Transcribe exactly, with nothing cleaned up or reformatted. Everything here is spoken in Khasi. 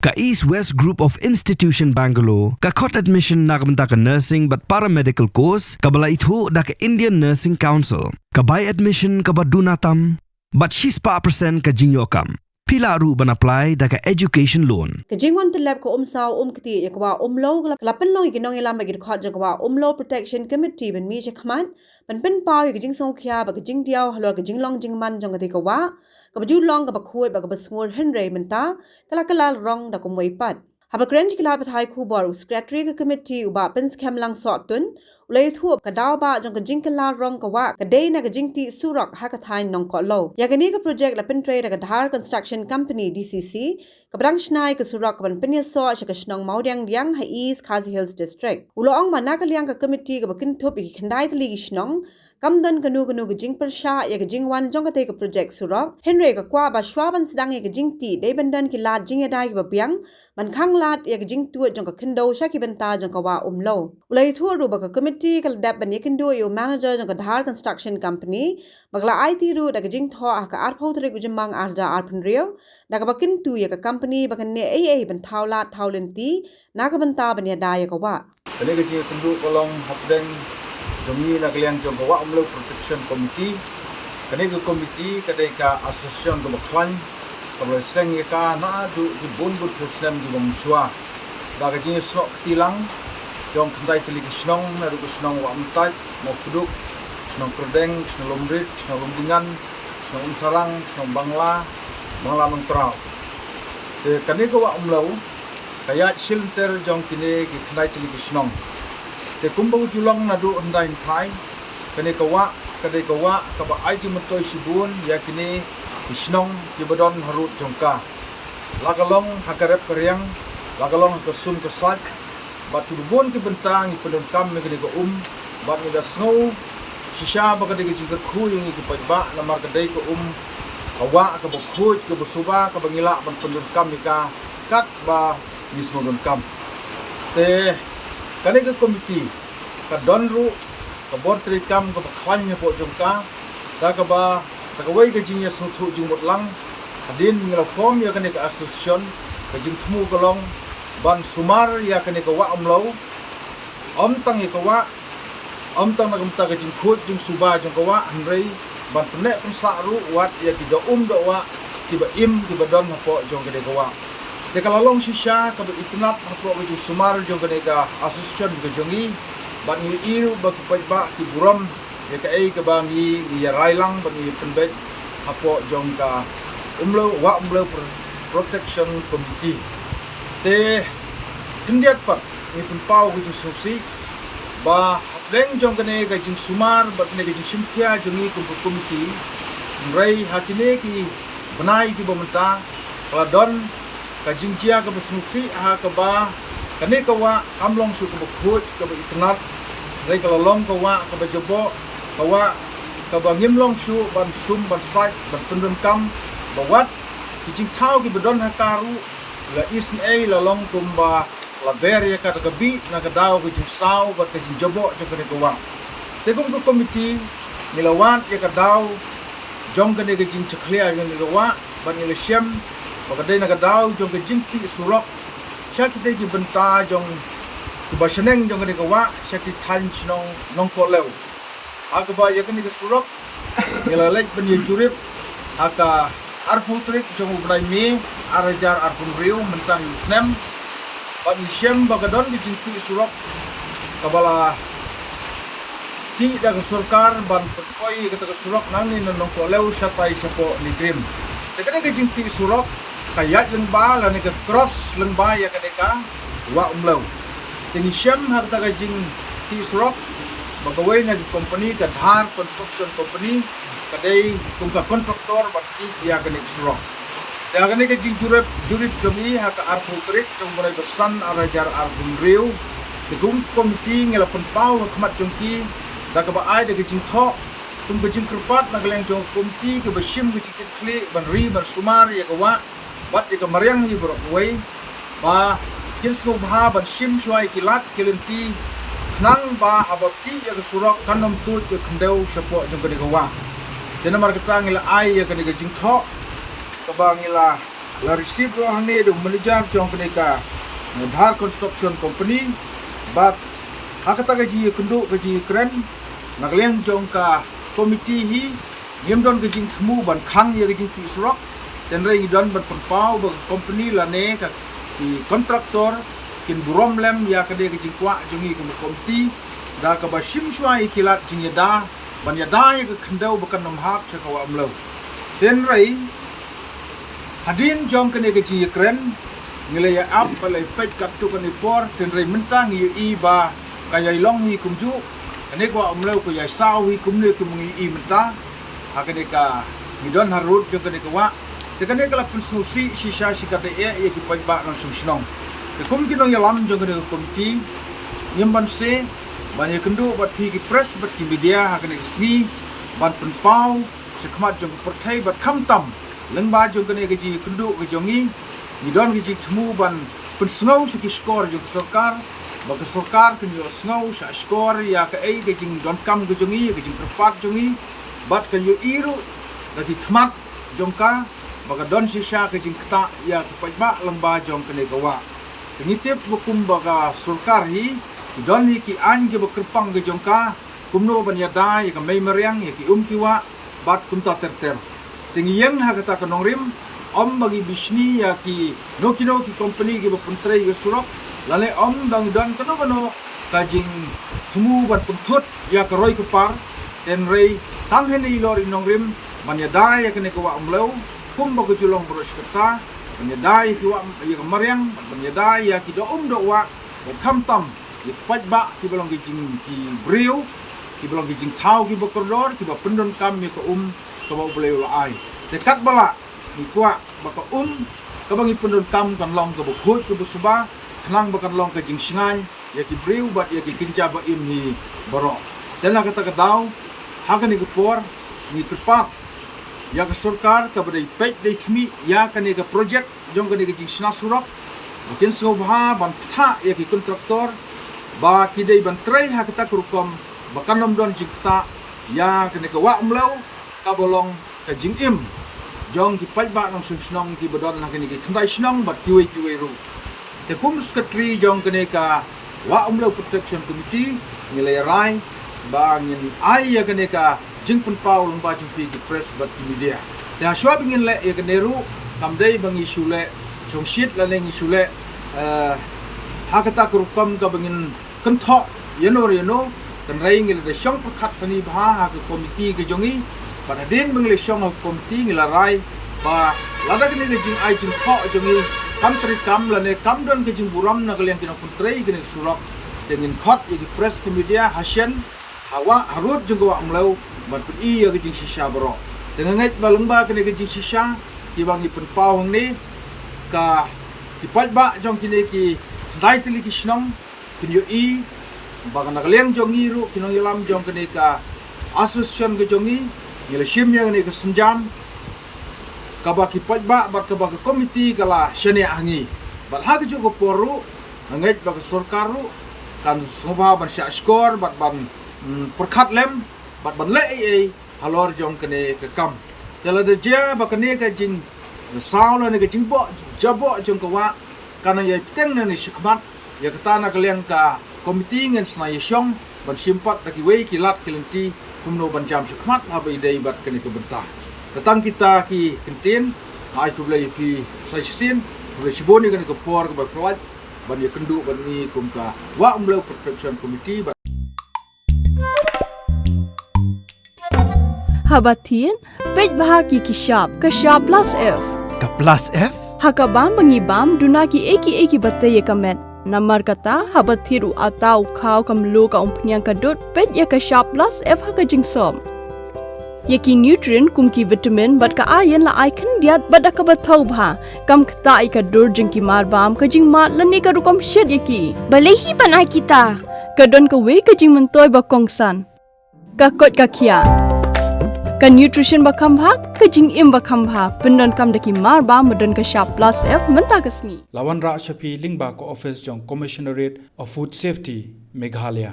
Ka East West Group of Institution Bangalore ka khot admission na ka bynta ka nursing bad paramedical course kaba la ithuh da ka Indian Nursing Council. Ka bai admission kaba duna tam bad shispah percent ka jingïoh kam. Phi lah ruh ban apply da ka education loan. Ka jingwan tyllep ka Umsaw Umktieh ïa ka Wah Umlo ka la pynlong ïa ki nongïalam bad ki dkhot jong ka Wah Umlo Protection Committee ban mih shakhmat ban pynpaw ïa ka jingsngewkhia bad ka jingdiaw halor ka jinglong jingman jong katei ka wah kaba ju long kaba khuid bad kaba sngur, hynrei mynta ka la kylla rong da kumwei pat. Haba kren sha ki lad pathai khubor, u Secretary ka committee, u Bah Pynskhem Langsohtun, u la ïathuh ba ka daw ba jong ka jingkylla rong ka wah ka dei na ka jingtih surok ha ka thaiñ Nongkohlew. Ïa kane ka project la pyntrei da ka Dhar Construction Company, D C C, kaba dang shna ïa ka surok kaban pynïasoh sha ka shnong Mawdiangdiang ha East Khasi Hills District. U la ong ba na ka liang ka committee kaba kynthup ïa ki khyndai tylli ki shnong, kam don kano kano ka jingpyrshah ïa ka jingwan jong katei ka project surok, hynrei ka kwah ba shwa ban sdang ïa ka jingtih dei ban don ki lad jingïada kiba biang ban khanglad ïa ka jingtuid jong ka khyndew sha ki bynta jong ka Wah Umlo. U la ïathuh ruh ba ka committee ka la dep ban ïakynduh ïa u manager jong ka Dhar Construction Company ba ka la aiti ruh da ka jingthoh ha ka arphew tarik u Jymmang arhajar arphew hynriew da kaba kyntu ïa ka company ba kan neh ei ei ban thaw lad thaw lynti na ka bynta ban ïada ïa ka wah. Kane ka jingïakynduh ka long hapdeng jong ngi na ka liang jong ka Wah Umlo Protection Committee. Kane ka committee ka dei ka association kaba khlaiñ kaba la seng ïa ka naduh ki bun bun phew snem kiba mynshuwa. Da ka jingïasnoh kti lang jong khyndai tylli ki shnong, naduh ka shnong Wah Myntait, Mawpduk, shnong Kyrdeng, shnong Lumrit, shnong Lumdingan, shnong Umsarang, shnong Bangla, Bangla Nongtraw. Te kane ka Wah Umlo ka ïaid shilynter jong kine ki khyndai tylli ki shnong. Te kumba ka ju long naduh hyndai hynthai, kane ka wah ka dei ka wah kaba ai jingmyntoi shibun ïa kine ki shnong kiba don harud jong ka. La ka long ha ka rep ka riang, la ka long ha ka sum ka sait, bad kiba bun ki bynta ngi pyndonkam ïa kane ka um, bad ngi da sngew shisha ba ka dei ka jingkyrkhu ïa ngi ki paidbah, namar ka dei ka um ka wah kaba khuid, kaba suba, kaba ngi lah ban pyndonkam ïa ka katba ngi sngewdonkam. Te kane ka committee ka don ruh ka bor treikam kaba khlaiñ hapoh jong ka, da kaba, da kawei ka jingïasngewthuh jingmut lang, hadien ngi la form ïa kane ka association, ka jingthmu ka long ban sumar ïa kane ka Wah Umlo, ym tang ïa ka wah, ym tang na ka bynta ka jingkhuid jingsuba jong ka wah, hynrei ban pynneh pynsah ruh wat ïa ki doh um doh wah kiba im kiba don hapoh jong kane ka wah. Te ka la long shisha kaba itynnad hapoh ka jingsumar jong kane ka association ka jong ngi, bad ngi ïohi ruh ba ki paidbah ki burom ïa kaei kaba ngi, ngi ïa rai lang bad ngi ïa pynbeit hapoh jong ka Umlo, Wah Umlo Pro-, Protection Committee. Te khyndiat pat ngi pynpaw ka jingsngewsih ba hapdeng jong kane ka jingsumar bad kane ka jingshimkhia jong ngi kum ka committee, hynrei ha kine ki bnai kiba mynta ka la don ka jingjia kaba sngewsih ha kaba kane ka wah kam long shuh kaba khuid kaba itynnad, hynrei ka la long ka wah kaba jaboh, ka wah kaba ngim long shuh ban sum ban sait ban pyndonkam, ba wat ki jingthaw kiba don ha ka ruh la isynei, la long kumba la ber ïa ka da ka bih na ka daw ka jingsaw bad ka jingjaboh jong kane ka wah. Te kum ka committee ngi la wad ïa ka daw jong kane ka jingjakhlia jong kane ka wah, bad ngi la shem ba ka dei na ka daw jong ka jingtih surok sha kitei ki bynta jong kiba shaneng jong kane ka wah sha ki thaiñ shnong Nongkohlew. Ha kaba ïa kane ka surok ngi la leit ban ïa jurip ha ka arphew tarik jong u bnai May, arhajar arphew hynriew, mynta hi u snem. Bad ngi shem ba ka don ka jingtih surok kaba la tih da ka sorkar ban pynpoi ïa kata ka surok nangne na Nongkohlew shatai shapoh NEIGRIHMS. Te kane ka jingtih surok ka ïaid lyngba lane ka cross lyngba ïa kane ka Wah Umlew. Te ngi shem ha kata ka jingtih surok ba kawei na ki company, ka Dhar Construction Company, ka dei kum ka contractor ban tih ïa kane ka surok. Te ha kane ka jingjurip, jurip jong ngi ha ka arphew tarik jong u bnai ba san arhajar arphew hynriew, te kum ka komiti ngi la pynpaw ha khmat jong ki da kaba ai da ka jingthoh kum ka jingkyrpad na ka liang jong ka komiti kaba shim ka jingkitkhlieh ban ri ban sumar ïa ka wah bad ïa ka mariang hi baroh kawei, ba kin sngewbha ban shim shuwa ïa ki lad ki lynti, khnang ba haba tih ïa ka surok kan ym tuid ïa ka khyndew shapoh jong kane ka wah. Te namar kata ngi la ai ïa kane ka jingthoh kaba ngi la La receive ruh hangne da u manager jong kane ka Dhar Construction Company. Bad ha kata ka jingïakynduh ka jingïakren, na ka liang jong ka komiti hi, ngim don ka jingthmu ban khang ïa ka jingtih surok. Hynrei ngi don ban pynpaw ba ka company lane ka ki contractor kin burom lem ïa kane ka jingkwah jong ngi kum ka komiti, da kaba shim shuwa ïa ki lad jingïada ban ïada ïa ka khyndew ba kan ym hap sha ka Wah Umlew. Hynrei hadien jong kane ka jingïakren, ngi la ïa ap bad la ïa peit katto katne por, hynrei mynta ngi ïohi ba ka ïai long hi kumjuh, kane ka Wah Umlew ka ïai saw hi kumne kumba ngi ïohi mynta. Ha kane ka, ngi don harud jong kane ka wah. Te kane ka la pynsngewsih shisha shi katdei eh ïa ki paidbah nongshong shnong. Te kum ki nongïalam jong kane ka komiti, ngim banse ban ïakynduh bad phi ki press bad ki media ha kane ka sngi ban pynpaw shakhmat jong ka pyrthei bad khamtam lyngba jong kane ka jingïakynduh ka jong ngi, ngi don ka jingthmu ban pynsngew sha ki shkor jong ka sorkar, ba ka sorkar kan ïohsngew sha shkor ïa kaei ka jingdonkam ka jong ngi, ïa ka jingkyrpad jong ngi, bad kan ïohi ruh da ki khmat jong ka ba ka don shisha ka jingktah ïa ki paidbah lyngba jong kane ka wah. Te ngi tip ba kumba ka sorkar hi, ki don hi ki aiñ kiba kyrpang ka jong ka, kumno ban ïada ïa ka mei mariang, ïa ki um ki wah, bad kumta ter ter. Te ngi ïeng ha kata ka nongrim, ym ba ngi bishni ïa kino kino ki company kiba pyntrei ïa ka surok, lane ym ba ngi don kano kano ka jingthmu ban pynthut ïa ka roi ka par, hynrei tang hynrei i lor i nongrim ban ïada ïa kane ka Wah Umlew kumba ka ju long baroh shi katta, ban ïada ïa ki wah, ïa ka mariang, ban ïada ïa ki doh um doh wah, bad khamtam ïa ki paidbah kiba long ki jing, ki briew kiba long ki jingthaw kiba kordor, kiba pyndonkam ïa ka um kaba U Blei u la ai. Te katba lah ngi kwah ba ka um kaba ngi pyndonkam kan long kaba khuid kaba suba, khnang ba kan long ka jingshngaiñ ïa ki briew bad ïa ki kynja ba im hi baroh. Te na kata ka daw, ha kane ka por, ngi kyrpad ïa ka sorkar kaba dei peit dei khmih ïa kane ka project jong kane ka jingshna surok, ba kin sngewbha ban ktah ïa ki kontraktor ba ki dei ban trei ha kata ka rukom ba kan ym don jingktah ïa kane ka Wah Umlew kaba long ka jingim jong ki paidbah nongshong shnong kiba don ha kine ki khyndai shnong bad kiwei kiwei ruh. Te kum secretary jong kane ka Wah Umlew Protection Committee, ngi la ïa rai ba ngin ai ïa kane ka jingpynpaw lyngba jong phi ki press bad ki media. Te ha shuwa ba ngin leh ïa kane ruh, kam dei ba ngi shu leh shongshit lane ngi shu leh, eh, ha kata ka rukom kaba ngin kynthoh ïano ïano, hynrei ngi la da shong pyrkhat sani bha ha ka komiti ka jong ngi. Bad hadien ba ngi la shong ha ka komiti, ngi la rai ba lada kane ka jingai jingthoh jong ngi kam treikam lane kam don ka jingburom na ka liang ki nongpyntrei kane ka surok, te ngin khot ïa ki press ki media ha shen, ha wah, harud jong ka Wah Umlew, ban pyni ïa ka jingshisha baroh. Te nga ngeit ba lyngba kane ka jingshisha kiba ngi pynpaw hangne, ka, ki paidbah jong kine ki khyndai tylli ki shnong kin ïohi ba na ka liang jong ngi ruh ki nongïalam jong kane ka association ka jong ngi, ngi la shim ïa kane ka sienjam kaba ki paidbah bad kaba ka komiti ka la shaniah ha ngi. Bad ha kajuh ka por ruh, nga ngeit ba ka sorkar ruh kan sngewbha ban shah shkor bad ban, mm, pyrkhat lem bad ban leh ei ei halor jong kane ka kam. Te lada jia ba kane ka jingsaw lane ka jingboh jaboh jong ka wah kan nang ïai bteng nangne shakhmat, ïa kata na ka liang ka komiti ngin sa ïa shong ban shim pat da kiwei ki lad ki lynti kumno ban jam shakhmat haba ïadei bad kane ka bynta. Te tang kita ki kyntien, ai khublei ïa phi sa shisien, khublei shibun ïa kane ka por kaba pynlait ban ïakynduh bad ngi kum ka Wah Umlew Protection Committee. Haba thied, peit bha ki ki shap, ka shap plus F. Ka plus F? Ha ka bam ba ngi bam, duna ki ei ki ei kiba tei ïa ka met. Namar kata, haba thied u ata, u khaw, ka mluh, ka umphniang, ka dud, peit ïa ka shap plus F ha ka jingsop. Ïa ki nutrient kum ki vitamin bad ka iron la ai khyndiat bad da kaba thaw bha. Kam ktah ïa ka dur jong ki mar bam, ka jingmad lane ka rukom shet ïa ki. Balei hi ban ai kita? Ka don kawei ka jingmyntoi ba kongsan. Ka koit ka khiah. Ka nutrition ba kham bha, ka jingim ba kham bha. Pyndonkam da ki mar bam ba don ka shap plus F mynta ka sngi. La wanrah sha phi lyngba ka office jong Commissionerate of Food Safety, Meghalaya.